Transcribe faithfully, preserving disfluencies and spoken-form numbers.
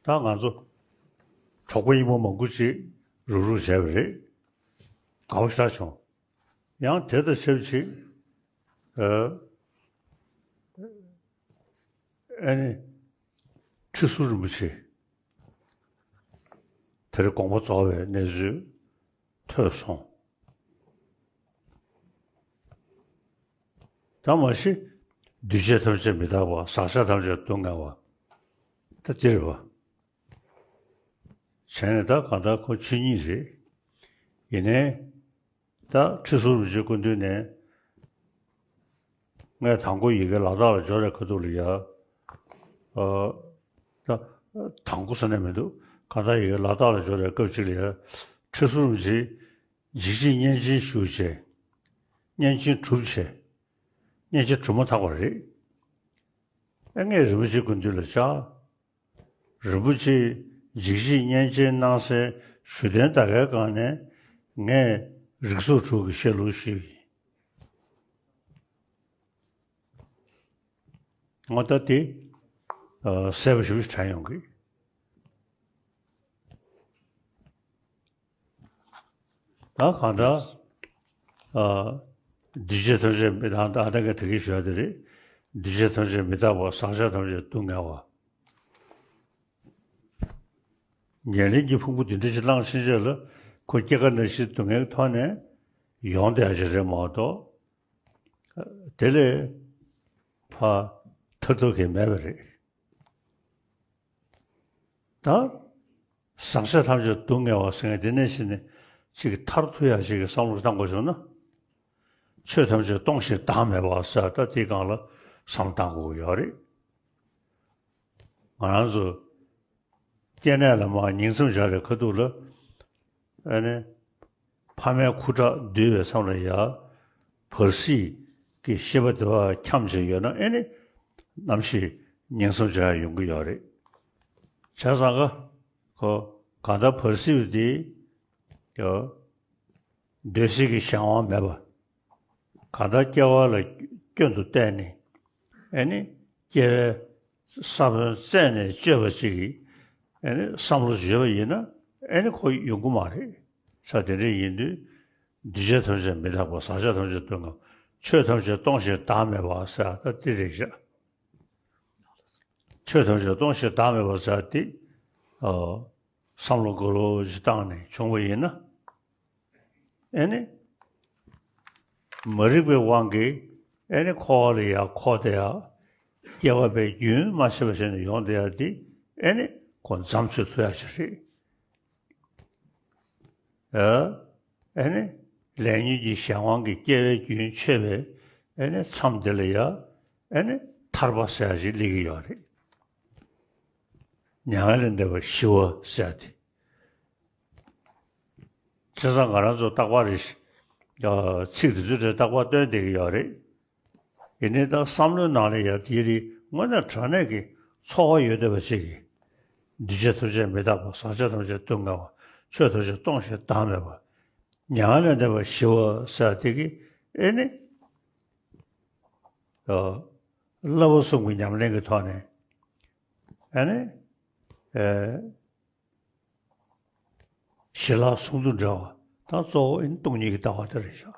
ད་ང་ཚོ་གྲོགས་པོ་ཡིན་པ་མང་པོ་ཅིག་རུག་རུག་བྱས་པ་རེད། དགའ་པོ་ཞེ་དྲག་བྱུང་། ཡང་དེ་དང་ཆབས་ཅིག་ཨ་ཨ་ནི་ཁྲི་ཟུར་རིན་པོ་ཆེ་དེར་དགོངས་པ་རྫོགས་པའི་གནས་ཚུལ་ཐོས་སོང་། ད་མ་གཞི་འདུས་བྱས་ཐམས་ཅད་མི་རྟག་པ། ཟག་བཅས་ཐམས་ཅད་སྡུག་བསྔལ་བ། ད་འདི་རེད་པ། བྱས་ནས་ད་གང་ལྟར་ཁོ་ཆོས་ཉིད་རེད། ཡིན་ནའི་ད་ཁྲི་ཟུར་རིན་པོ་ཆེའི་སྐུ་མདུན་ནས་ངས་དང་པོ་ཡི་གེ་ལ་དྭགས་ལ་འབྱོར་བའི་ཁ་ཐུག་ལ་ཡ། ཨ། ད་དང་པོ་ཟེར་ན་མི་འདུག་གང་ལྟར་ཡི་གེ་ལ་དྭགས་ལ་འབྱོར་བའི་སྐབས་ཅིག་ལ་ཡ། ཁྲི་ཟུར་རིན་པོ་ཆེས་འཇིགས་བྱེད་བསྙེན་ཆེན་ཞུས་བྱས། བསྙེན་ཆེན་གྲུབ་བྱས། བསྙེན་ཆེན་གྲུབ་མ་ཐག་པ་རེད། ཨེ་ངས་རིན་པོ་ཆེའི་སྐུ་མདུན་ལ་བཅར། རིན་པོ་ཆེས་འཇིགས་བྱེད་བསྙེན་ཆེན་གནང་སའི་ཞུ་རྟེན་འདའ་ཁའི་སྒང་ནས་ངས་རིགས་ཚོགས་དྲུག་གི་བཤད་ལུགས་ཞུས་ཡིན། ངོ་ད་དེ་ཨ་གསལ་པོ་ཞེ་པོ་ཅིག་དྲན་ཡོང་གི། ད་གང་ལྟར་ཨ་འདུས་བྱས་ཐམས་ཅད་མི་རྟག་ད་ལྟ་ག་དེ་གའི་ཞུ་ཡ་དེ་རེད། འདུས་བྱས་ཐམས་ཅད་མི་རྟག་པ། ཟག་བཅས་ཐམས་ཅད་སྡུག་བསྔལ་བ། ཉེར་ལེན་གྱི་ཕུང་པོ་འདི་འདྲ་ཞིག་བླངས་ཕྱིན་ཆད་ལ་ཁོ་སྐྱེ་རྒ་ན་འཆིའི་སྡུག་བསྔལ་གྱི་ཐོག་ནས་ཡོང་བསྡད་ཡ་ཞིག་རེད་མ་གཏོགས། དེ་ལས་ཕར་ཐར་ཐབས་གང་ཡང་མེད་པ་རེད། ད་ཟག་བཅས་ཐམས་ཅད་སྡུག་བསྔལ་བ་ཟེར་མཁན་དེ་ནང་བཞིན་ནི་གཅིག་ཐར་ཐུབ་ཡ་ཅིག་གི་བསམ་བློ་བཏང་དགོས་བྱུང་ན། ཆོས་ཐམས་ཅད་སྟོང་ཞིང་བདག་མེད་པ་ཟེར་ད་དེའི་སྒང་ལ་བསམ་བློ་བཏང་དགོས་ཀྱི་ཡོད་རེད། ང་རང་ཚོ་སྐྱེ་གནས་ལ་མར་ཉིང་མཚམས་སྦྱར་བའི་ཁ་ཐུག་ལ། ཨ་ནི་ཕ་མའི་ཁུ་ཁྲག་འདུས་པའི་མཚམས་ལ་ཡ། བར་སྲིད་ཀྱི་ཤེས་པ་དེ་བ་འཁྱམས་བྱས་ཡོད་ན་ཨེ་ནི་ནམ་ཞིག་ཉིང་མཚམས་སྦྱར་ཡ་ཡོང་གི་ཡོད་རེད། བྱས་ཙང་ཀ་ཁོ་གང་ལྟར་བར་སྲིད་པ་དེ་ཡ། འདོད་སྲེད་ཀྱི་གཞན་དབང་མེད་པ། གང་ལྟར་སྐྱེ་བ་ལ་སྐྱོན་དུ་བལྟས་ནས། ཨེ་ནི་སྐྱེ་བའི་ས་བོན་བཙལ་ནས་གཅོད་པ་ཅིག་གིས་ཨེ་ནི་བསམ་བློ་བརྗོད་པ་ཡིན་ན་ཨེ་ནི་ཁོ་ཡོང་གི་མ་རེད། ས་དེ་འདྲ་ཡིན་དུས། འདུས་བྱས་ཐམས་ཅད་མི་རྟག་པ། ཟག་བཅས་ཐམས་ཅད་སྡུག་བསྔལ། ཆོས་ཐམས་ཅད་སྟོང་ཞིང་བདག་མེད་པ་ཟེར་ད་འདི་རེད་ཤག་ཆོས་ཐམས་ཅད་སྟོང་ཞིང་བདག་མེད་པ་ཟེར་འདི། ཨ། བསམ་བློ་ག་ལོ་ཅིག་བཏང་ནས་བྱུང་བ་ཡིན་ན། ཨེ་ནི། མ་རིག་པའི་དབང་གིས་ཨེ་ནི་འཁོར་བ་ལ་ཡ་འཁོར་བསྡད་ཡ། སྐྱེ་བ་པའི་རྒྱུན་མ་ཆད་པ་བྱས་ནས་ཡོང་བསྡད་ཡ་འདི་ཨེ་ནི་ཁོ་མཚམས་ཆོད་ཐུབ་ཡ་ཞིག་རེད། ཨ། ཨེ་ནི། ལས་ཉོན་གྱི་གཞན་དབང་གིས་སྐྱེ་བའི་རྒྱུན་ཆད་པའི་ཨེ་ནི་མཚམས་འདི་ལ་ཡ། ཨེ་ནི་ཐར་པ་ཟེར་ཡ་ཞིག་སླེབས་ཀྱི་ཡོད་རེད། མྱ་ངན་ལས་འདས་པ་ཞི་བ་ཟེར་ཡ་དེ། བྱས་ཙང་ང་རང་ཚོ་རྟག་པར་རེ་ཞིག་ཨ། ཚིག་དེ་ཚོའི་གྲས་རྟག་པར་བཏོན་བསྡད་ཀྱི་ཡོད་རེད། ཡིན་ནའི་ད་བསམ་བློའི་ནང་ལ་ཡ་དེའི་རིགས་དངོས་གནས་དྲང་གནས་ཀྱི་ཚོར་བ་ཡོད་བསྡད་པ་ཅིག་གིས། འདུས་བྱས་ཐམས་ཅད་མི་རྟག་པ། ཟག་བཅས་ཐམས་ཅད་སྡུག་བསྔལ་བ། ཆོས་ཐམས་ཅད་སྟོང་ཞིང་བདག་མེད་པ། མྱ་ངན་ལས་འདས་པ་ཞི་བ་ཟེར་དེ་གིས་ཨེ་ནི། ཨ། བསླབ་པ་གསུམ་གྱི་ཉམས་ལེན་གྱི་ཐོག་ནས་ཨེ་ནི། ཨེ། ཞི་ལྷག་ཟུང་དུ་འབྲེལ་བ་དང་གཙོ་བོ་ཨེ་ནི་སྟོང་ཉིད་ཀྱི་ལྟ་བ་དེ་རེད་ཤག